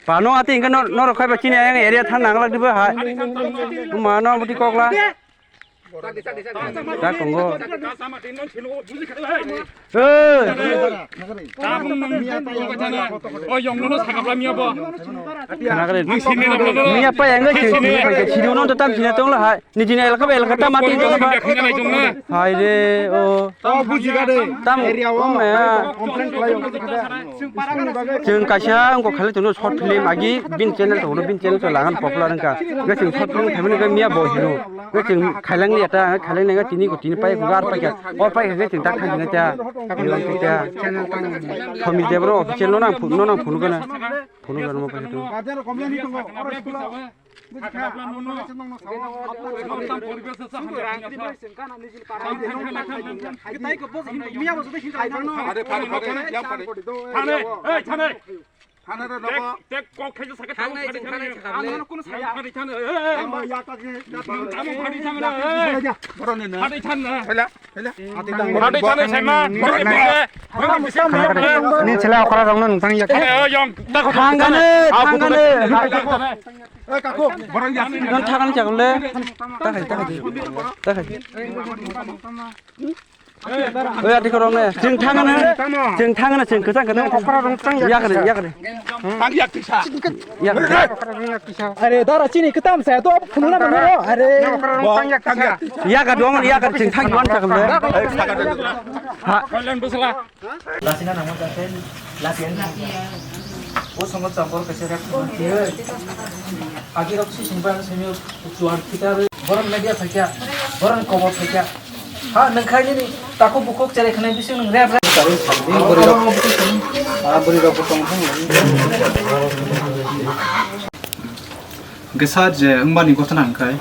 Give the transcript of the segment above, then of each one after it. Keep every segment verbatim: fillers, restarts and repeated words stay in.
Pano ati hingke nor-, norok kaiba chini ayang area thang nang lak dibo hai. Mano buti kokla. Tak tongo. Hey. Khana kare. Miya pa yang ngai sini, miya pa yang sini, no tam sini tong la hai. Nijini elaka ba elaka ta mati tong ba. Hai re o. Tam area o complaint khlai o. Chwng kaisa wngkha khalai tongo short film agi bin channel tongo, bin channel to lagan popular wngkha. Nge chwng short film khaimani khe miya bo hino. Nge chwng khailang liya ta, khailang liya tini ko tini pai ko gar pai kha. O pai kha nge chwng tak thang nge ta. Nge ta. Somi Debra official no nang phu-, no nang phunu kana. Phunu kana mo pai kha to. Thane, ei, thane. Thane, thane, nogo. Tek, tek kok khaisa sakhe tamo thane, thane. Ang kuno saya. Thane, thane, ei, ei, ei. Tamo thane, thane, ei. Boroni na. Thane, thane. Phaila, phaila. Thane, thane, saima. Ni chela okra rong nang tang yak. Thane, ei, yong. Thangane, thangane. Ei, kaku. Boroni ya. Nang thangane chakle. Takai, takai. Takai. Oi, ati korong ne. Chwng thangana. Chwng thangana, chwng kwchang kwchang. Okra rong tang yak. Yak re, yak re. Ang yak tisa. Yak re. Okra rong yak tisa. Are, dara chini kwtam sa to phununa mano. Are. Okra rong tang yak tisa. Yak a dong, yak a chwng thang yuan ta kamle. Ha. Lasina namo jate. Lapian. O songo chapor kaisa rep. Agi rok si singpa simi chuan kita borom media thakya. Borom kobo thakya. Ha nang khai ni tako bukok chere khna bising nang rep rep. Buri rok. Ah, buri rok botong thang. Hwnkhe sir, je wngmani gotona hwnkhe,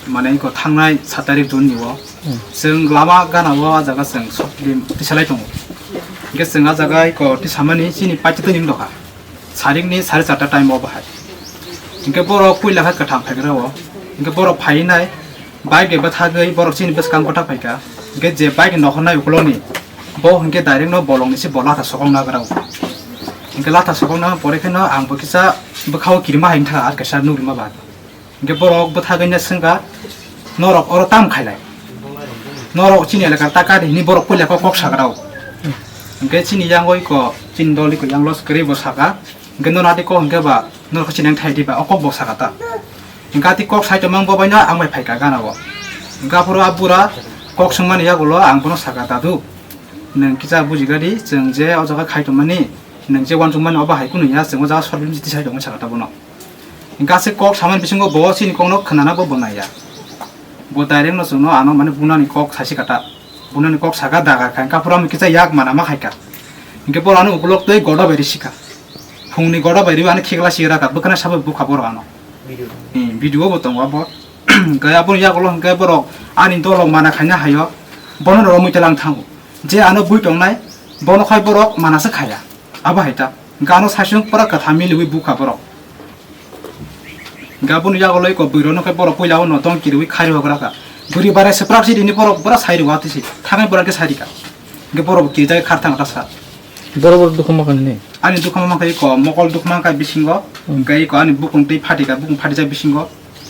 mane, iko thangnai sat tarik June ni o, hmm, chwng lama gana o, ah jaga chwng short film tisalai tongo. Hwnkhe chwng ah jaga iko tisamani chini paitotwi ni wngkha, sarik ni sare charta time o bahai. Hwnkhe borok puila khe kwthang phaigra o, hwnkhe borok phai nai, bike bai bwthagwi borok chini bwskango kothak phaikha. Hwnkhe je bike ni nokhornai ukuloni, bo hwnkhe direct no bolong ni se bo latha sokong nagra o. Hwnkhe latha sokong na pore khe no ang bo kisa bwkha o kirima hai wngkha, ar kaisa nukgwima ba. Hwnkhe borok bwthagwi no swngkha, "Norok oro tamo khailai? Norok chini elakar ta kari?" hinwi borok puila kok, kok sagra o. Hwnkhe chini yang oi ko, chini dol oi ko yang los kwrwi bo saka, hwnkhe nono ati kok hwnkhe ba, norok chini yang thai di ba, o kok bo saka ta. Hwnkhe ati kok sai tongmang bo bai no ang bai phaikha gana o. Hwnkhe aphuru a bura kok swngmani yagulo ang bono saka, "Dadu, nwng kisa bujiga di, chwng je o jaga khai tongmani, nwng je uansukmani obo hai kunu ya, chwng o jaga short film tisai tongmani," saka ta bono. Hwnkhe aswk kok samani bisingo bo chini kokno khwnana bo bo naiya. Bo direct no chwngno ano mane bunani kok saisi kata. Bunani kok saka dagar kha, hwnkhe aphuru amo kisa yak mana ma khaika. Hwnkhe bo ano ukulok twi goda bai risi kha. Phungni goda bai riwi ano khikla si raka, bwkhana sabo bukha borok ano. Video. Hmm, video bo tongo abo. Hwnkhe aboni yagulo hwnkhe borok ani dolok mana khaina haio. Bono romwi telang thango. Je ano bui tongnai, bono khai borok manaswk khaya. Abo hai ta. Hwnkhe ano saichung pura kwtham miliwi bukha borok. Hwnkhe aboni yagulo iko bwrwi rokno khe borok puila o no dong kiriwi khari hogra kha. Bwrwi barai swprak si rini borok pura sai rw atwi si. Thangwi borok khe sai rikha. Hwnkhe borok bo kirijagwi khar thang ta sa. Borok borok dukhu ma kha nini? Ani dukhu ma kha iko mokol dukhu ma kha bisingo. Hmm. Hwnkhe iko ani bukung twi phatikha, bukung phatijak bisingo.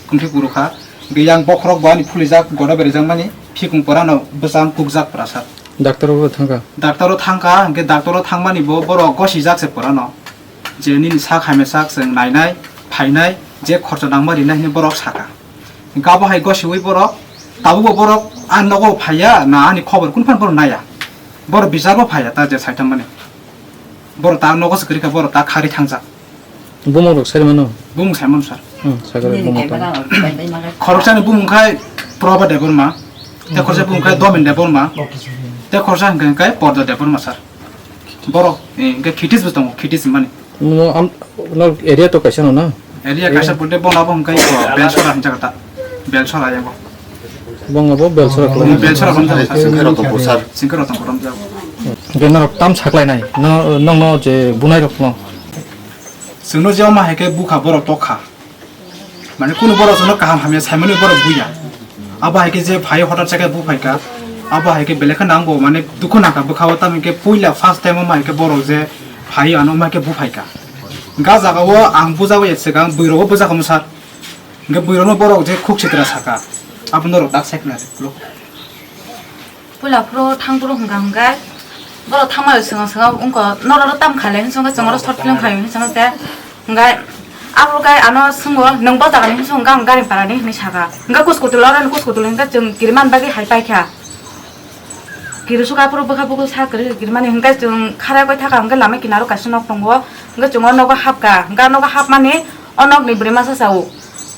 Kungtwi puru kha. Hwnkhe yang bokhorok bo ani phulijak, goda berijak mani, phikung pora no bwchang kukjak pora sa. Doctor o thangkha? Doctor o thangkha, hwnkhe doctor o thangmani bo borok gosijak se pora no. Je nini sak hamya sak chwng nainai, phainai, je khorcha nangma rinai hinwi borok sakha. Hwnkhe abo hai gosiwi borok, tabukbo borok ani nogo phaiya, na ani khobor kunu phano borok naiya. Borok bichar bo phaiya, ta je saitang mani. Borok ta nogo se kwrwi kha, borok ta khari thangjak. Bumung rok sai mano? Bumung sai mano, sir. Hmm, sai khe bumung tong. Khoroksani bumung khai Proba Debbarma, tei khoroksa bumung khai Domin Debbarma, tei khoroksa hwnkhe khai Porda Debbarma, sir. Borok, eh, hwnkhe Khitis bo tongo, Khitis hinmani. No, am, no area to kaisa no na? Area kaisa pore bono abo hwnkhe Belsora hinwi jaga ta. Belsora yango. Bong abo Belsora khlai. Belsora romjak. Singkhe Rotongpur sir. Singkhe Rotongpur romjak. Hwnkhe norok tam saklainai? No, nokno je bunai rokno? Chwngno je omo hai khe bukha borok tokha. Mane kunu borok chwngno kaham hamya saimani borok buya. Abo hai khe je phai hotar chakhe bu phaikha. Abo hai khe belai kheno ang bo mane dukhu nangkha bwkha o, tamni khe puila first time o ma hai khe borok je phai ano ma hai khe buphaikha. Ga jaga o ang bujago ya swkang bwrwi rok o bujakha mo sir. Hwnkhe bwrwi rok no borok je khuk sitra sakha. Abo norok dak sai khna rw. Puila phuru thang phuru hwnkha hwnkhe borok thangma rok swkang swkang wngkha norok ro tam khailai hinwi swngkha chwng oro short film khai hinwi swngkha se. Hwnkhe aphuru khe ano swngo, "Nwng bo jaga ni?" hinwi swngkha, "Ang Garimpara ni," hinwi sakha. Hwnkhe kuchkutula oro ni kuchkutula hwnkhe chwng kiriman bagwi hai paikha. Kiri suka aphuru bwkha bwkha sa kwrwi kirimani hwnkhe chwng khara koi thaka hwnkhe lama kinaro kaisa nok tongo. Hwnkhe chwng o nogo hapkha. Hwnkhe nogo hapmani o nokni bwrwi masa sao,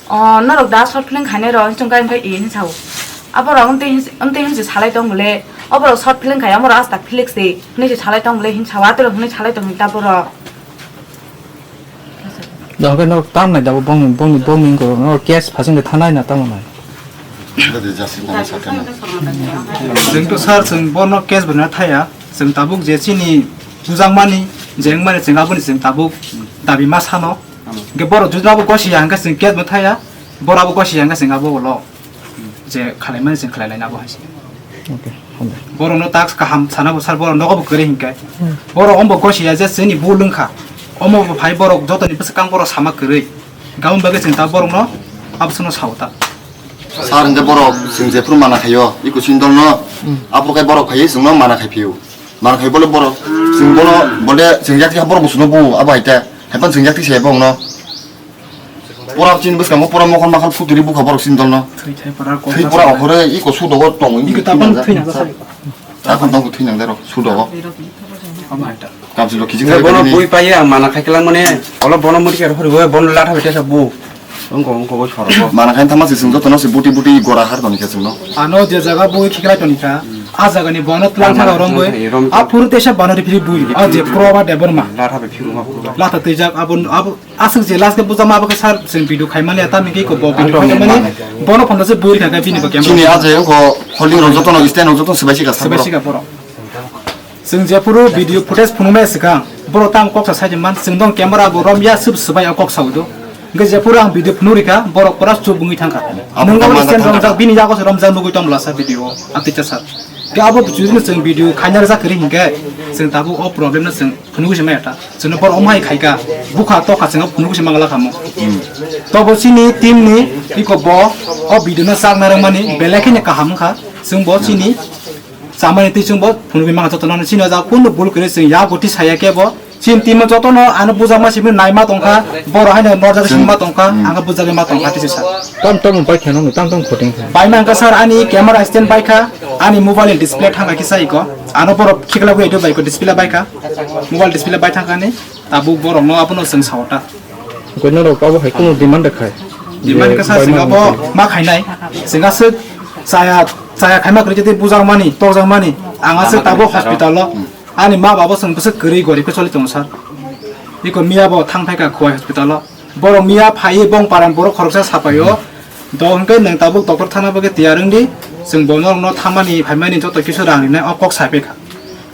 "O, norok da short film khainai rw?" hinwi swngkha, hwnkhe, "Ee," hinwi sao. Aborok amtwi hinwi, amtwi hinwi se salai tong bwle. Oborok short film khai, amorok asta Felix de hinwi se salai tong bwle hinwi sao. Atorok hinwi salai tong hinwi ta borok. Da hwnkhe norok tam nai da bo bongni, bongni, bongni wngkha norok case phasing de thanai na tamo nai. Chwng to sir, chwng bono case bo na thaya. Chwng tabuk je chini bujakmani, je wngmani chwng aboni chwng tabuk dabi ma sano. Hwnkhe borok jodi abo gosi ya hwnkhe chwng case bo thaya. Borok abo gosi ya hwnkhe chwng abo ulo je khalaimani chwng khlai laina abo hai se. Okay, hambai. Borokno task kaham sana bo sir, borok nogo bo kwrwi hinkhe. Hmm. Borok ombo gosi ya je chini bul wngkha. Omo bo phai borok jotoni bwswkang borok sama kwrwi. Gabon bagwi chwng ta borokno abosano sao ta. Sir, hwnkhe borok chwng jephuru mana khaio, iko chini dolno, hmm, aphuru khe borok phaiwi chwngno mana khai phio. Mana khai bole borok, chwng bono, bole chwng yakti borok bo chwngno bu, abo hai ta. Hai phano chwng yakti se bongno. Pura chini bwskango pura mokol makhal futuri bukha borok chini dolno. Thwi thai pura ko. Thwi pura okhore iko sudogo tongo. Iko tabang thwi nang sa. Takhon tongo thwi nang derok sudogo. Amo hai ta. Kamchwlwi kiching. Bono bui pai ang mana khai kwlangmani, olo bono muri khe hori bono latha bai tesa bu. Wngkha wngkha bo sorok. Mana khai tama se chwng jotono se buti buti gora har toni khe chwngno. Ano je jaga bui khiklai toni kha, a jaga ni bono tlang thang rom bui. A phuru tesa bono ri phiri bui. A je pro ba Debbarma. Latha bai phiru ma phuru. Latha twijak abo abo aswk je last ke bujama abo khe sir chwng video khai mani ata miki ko bo video khai mani. Bono phano se bui kha bini bo camera. Chini a je wngkha holding rok jotono stand rok jotono swbai sika. Swbai sika borok. Chwng jephuru video footage phunukmaya swkang, borok tamo kok sa saidi man, chwng dong camera bo romya swb swbai o kok sao do. Hwnkhe jephuru ang video phunuk rikha, borok pura chup wngwi thangkha. Nwng abo stand romjak, bini yago se romjak nugwi tong bwlasa video o, ang teacher sir. Hwnkhe abo judino chwng video khaina rwjak kwrwi hinkhe, chwng tabuk o problem no chwng phunugwi se maya ta. Chwngno borok omo hai khaikha, bukha tokha chwngno phunugwi se mangla kha mo. Tobo chini team ni iko bo o video no chak narwkmani belai kheno kaham wngkha, chwng bo chini Chamani twi chwng bo phunugwi mangkha jotono, chini o jaga kunu bul kwrwi chwng ya goti saya khe bo chini timo jotono ano bujakma simi naima tongkha, borok haino norjagwi simi ma tongkha, ang bujagwi ma tongkha tisi sa. Tam tam bai khe nang tam tam khoting kha. Bai mangkha sir, ani camera stand bai kha, ani mobile ni display thangkha kisa iko, ano borok khiklagwi edo bai ko display bai kha, mobile display bai thangkha ni, tabuk borok no abono chwng sao ta. Koi norok abo hai kunu demand khai. Demand kasa chwng abo ma khainai. Chwng aswk chaya, chaya khaima kwrwi tei bujakmani, tokjakmani. Ang aswk tabuk hospital o. Ani ma baba chwng bwswk kwrwi gorib khe choli tongo sir. Iko miya bo thang phaikha Khowai hospital o. Borok miya phaiwi bong paran borok khoroksa sapaio. Do hwnkhe nwng tabuk doctor thana bagwi tiyar wngdi. Chwng bo norokno thamani phaimani joto kisu rang rinai o kok saiphaikha.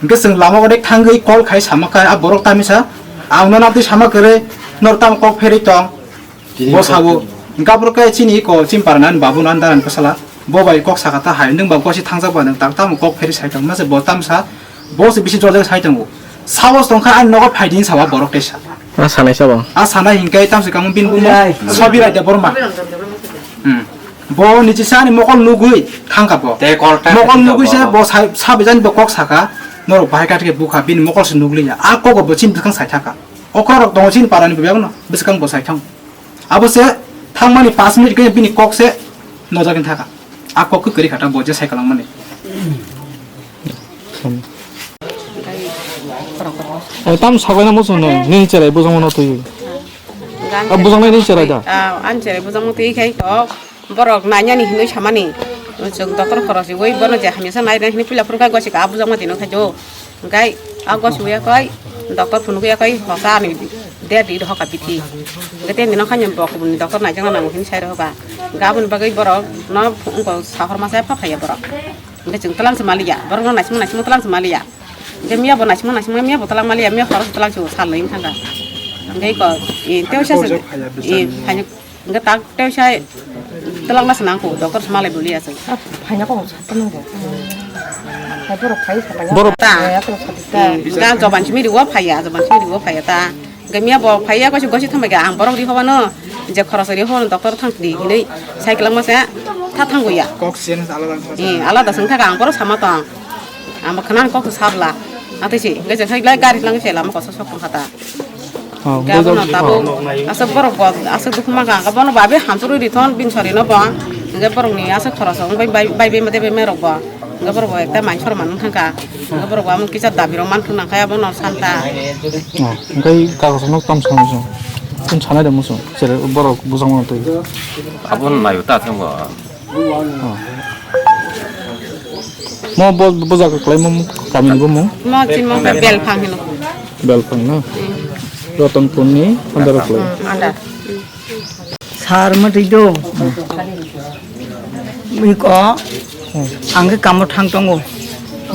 Hwnkhe chwng lama odek thangwi call khai sama kha a borok tamisa. Ang no nabdi sama kwrwi nor tamo kok pherwi tong. Bo sabo, hwnkhe aphuru khe chini iko chini parani babu no ani darani bwsala, bo bai kok sakha ta hai, nwng ba gosi thangjak ba nwng tak tamo kok pheri sai tong, mase bo tamsa, bo se bisi jorjak sai tongo. Sahos tongkha ani nogo phaidi hinwi sawa borok teisa. A sanai sabo. A sanai hinkhe tamse kamo bini bumo Sobirai Debbarma. Hmm. Bo nichi sa ani mokol nugwi thangkha bo. Mokol nugwi se bo sai, sabijani bo kok sakha, norok bahai kha thikhe bukha, bini mokol se nugliya. A kogo bo chini bwskang sai thangkha. Okra rok tongo chini parani bebak no, bwskang bo sai thang. Abo se thangmani pash minute khe bini kok se nojagwi thaka. A kok khe kwrwi kha ta bo je sai kwlangmani. O tam sabaina muchung no, nini cherai bujangma no twi. A bujangnai nini cherai da? Ah, ani cherai bujangma twi khai to borok nainani hinwi samani. Chwng doctor khorok se oi bono je hamya sa nai hinwi puila phuru khai gosi ka bujangma twi no khai jo. Hwnkhe a gosi uya koi doctor phunuk uya koi hosa ani der di hoka bithi. Hwnkhe tei nino khaini bok ni doctor naijakna nango hini sai rw hoka. Hwnkhe aboni bagwi borok no wngkha sahor masa epha phaiya borok. Hwnkhe chwng twlang se maliya, borok no naisingma naisingma twlang se maliya. Hwnkhe miya bo naisingma naisingma miya bo twlang maliya, miya khorok se twlang se sal nai wng thangkha. Hwnkhe iko, e, tei usa se, e, khaini Hwnkhe tak tei sai twlangna se nangkho, doctor se malai boli aswk. Ah, phaina kok sa tongbo. Borok phai sa kaya. Borok ta. Eh, ako sa ta. Ga joban simi riwo phaiya, joban simi riwo phaiya ta. Ga miya bo phaiya ko si gosi thangbai ga ang borok ri hobano je khorosari hobano doctor thang di hinui cycle ma se tha thang goya. Kok sen alada. Eh, alada sang tha ga ang borok sama tong. Ang bo khanan kok sabla. Atisi ga je sai gari lang se lama ko sok khata. Oh, gabon bujo-, tabuk oh. Aswk borok bo aswk dukhu mangkha, hwnkhe bono babi hamsuk rwi rithon bini sori no bo, hwnkhe borok ni aswk khoroksa wng bai bai bai mate bai merok bo, hwnkhe borok bo ekta mansa rok manwi thangkha, hwnkhe borok bo amon kisa dabi rok manthung nangkha abono santa. Oh, hwnkhe kagosa no tam sanai song, chwng sanai de muchung, cherai borok bujak mano twi. Abon nayo ta thang bo. Oh. Mo bo, bo jaga kwlai mo kami ni bo mo? Mo chin mo Belphang hino. Belphang na? Hmm. Ratanpur ni under kwlai. Hmm, under. Sar mo twi do. Hmm. Iko, hmm, ang ke kamo thang tongo.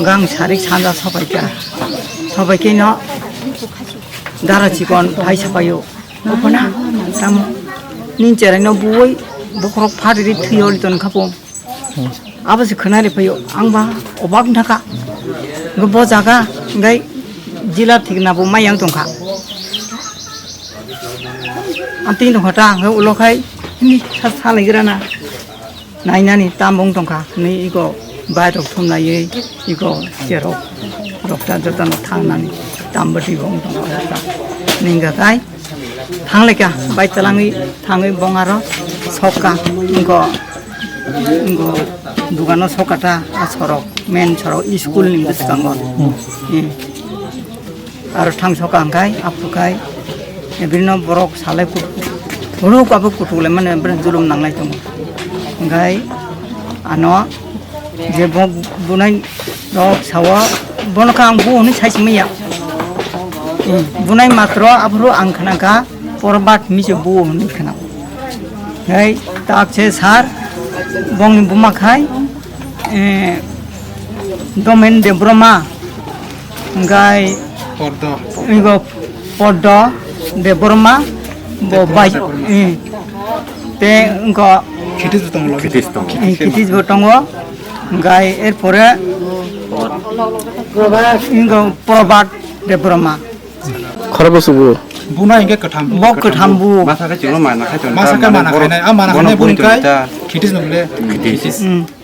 Gang sarik sanja sapai ka. Sapai ke no. Dara chikon phai sapayo. Nokona, tam, nin cherai no buoi, bokhorok phat ri thwi oli ton kha po. Hmm. Abo se khwnai le phaio, ang ba obak wng thaka. Bo jaga, ngai jila thik na bo mai yang tong kha. Ang tin tong kha ta, ngai ulo khai, ni sa, sa lai gra na. Nainani tam wng tongkha hinwi iko bai rok thumnaiwi iko cherok rok ta jotono thangnani tam bwtwi bo wng tongkha. Ningkha khai thangleka bai twlangwi thangwi bong aro sokka wngkha wngkha dukano sokka ta a sorok main sorok school ni bwskango. Hmm. Aro thangsoka hwnkhe aphuru khai bini borok salai kut-, ruk abo kutuk lai mani bini julum nanglai tongo. Hwnkhe ano je bo bunai rok sao bono khe ang bu hwnwi sai simi ya. Bunai matro aphuru ang khna kha porbat hwnwi se bu hwnwi khna. Hei tak se sar bongni buma khai. Eh, Domen Debbarma, hwnkhe Pordo. Igo Pordo Debbarma, bo Debbarma, bai, Debbarma. Eh, te wngkha Khitis bo tongo. Khitis tongo. Eh, Khitis bo tongo, hwnkhe erpore wngkha Probhat Debbarma. Khorok bwswk bo? Buna hwnkhe kwtham. Bo kwtham bo. Masa khe chwngno mana khai tongo. Masa khe mana khainai, a mana khainai buni kai Khitis nung le. Khitis. Hmm.